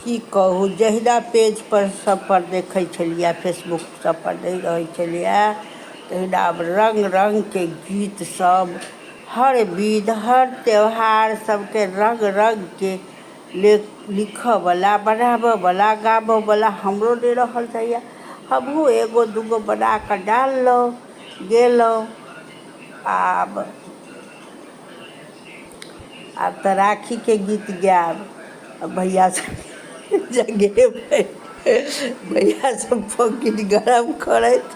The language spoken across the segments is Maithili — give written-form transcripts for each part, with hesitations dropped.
की कहू, जहिना पेज पर सब पर देखै छलियै, फेसबुक सब पर दै रहै छलियै, तहिना आब रङ्ग रङ्गके गीत सब, हर विध हर त्यौहार सबके रङ्ग रङ्गके लेख लिखऽवला, बनाबऽवला, गाबऽवला हमरो नहि रहल जाइए। हमहूँ एगो दूगो बनाकऽ डाललहुँ, गेलहुँ। आब आब तऽ राखीके गीत गायब। भैया सब जगेबै, भैया सब पॉकेट गरम करैत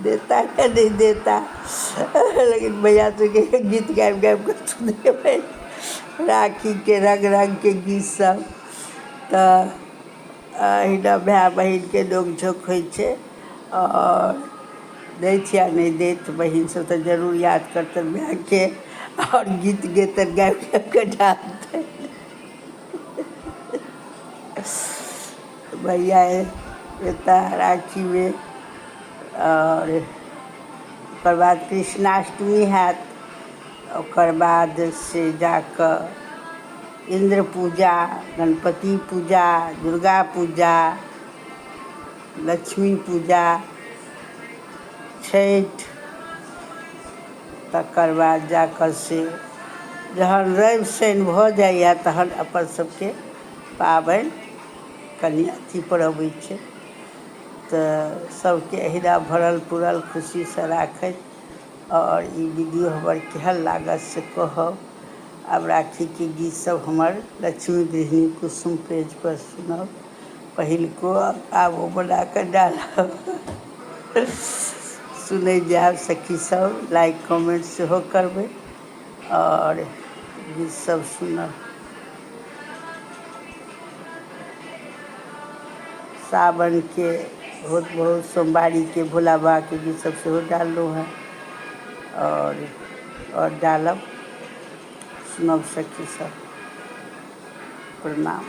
देता या नहि देता, लेकिन भैया सबके गीत गाबि गाबि कऽ सुनेबै राखीके रङ्ग रङ्गके गीत सब। तऽ एहिना भाय बहिनके नोक झोँक होइ छै। आओर दैत या नहि दैत, बहिन सब तऽ जरूर याद करतनि भायके आओर गीत गेतनि, गाबि गाबि कऽ डालतनि। भैया एता राखीमे। आओर ओकर बाद कृष्णाष्टमी हैत, ओकर बाद से जाकऽ इन्द्र पूजा, गणपति पूजा, दुर्गा पूजा, लक्ष्मी पूजा, छठि। तकर बाद जाकऽ से जहन रवि शनि भऽ जाइए तहन अपन सबके पाबनि कनि अथीपर अबै छै। तऽ सबके एहिना भरल पुरल खुशीसँ राखैत। आओर ई वीडियो हमर केहन लागत से कहब। आब राखीके गीत सब हमर लक्ष्मी गृहिणी कुसुम पेजपर सुनब, पहिलको आब ओ बनाकऽ डालब, सुनै जायब सखी सब। लाइक कमेंट सेहो करबै आओर गीत सब सुनब। सावनके बहुत बहुत सोमवारीके भोला बाबाके गीत सब सेहो डाललहुँ हेँ आओर डालब, सुनब सखी सब। प्रणाम।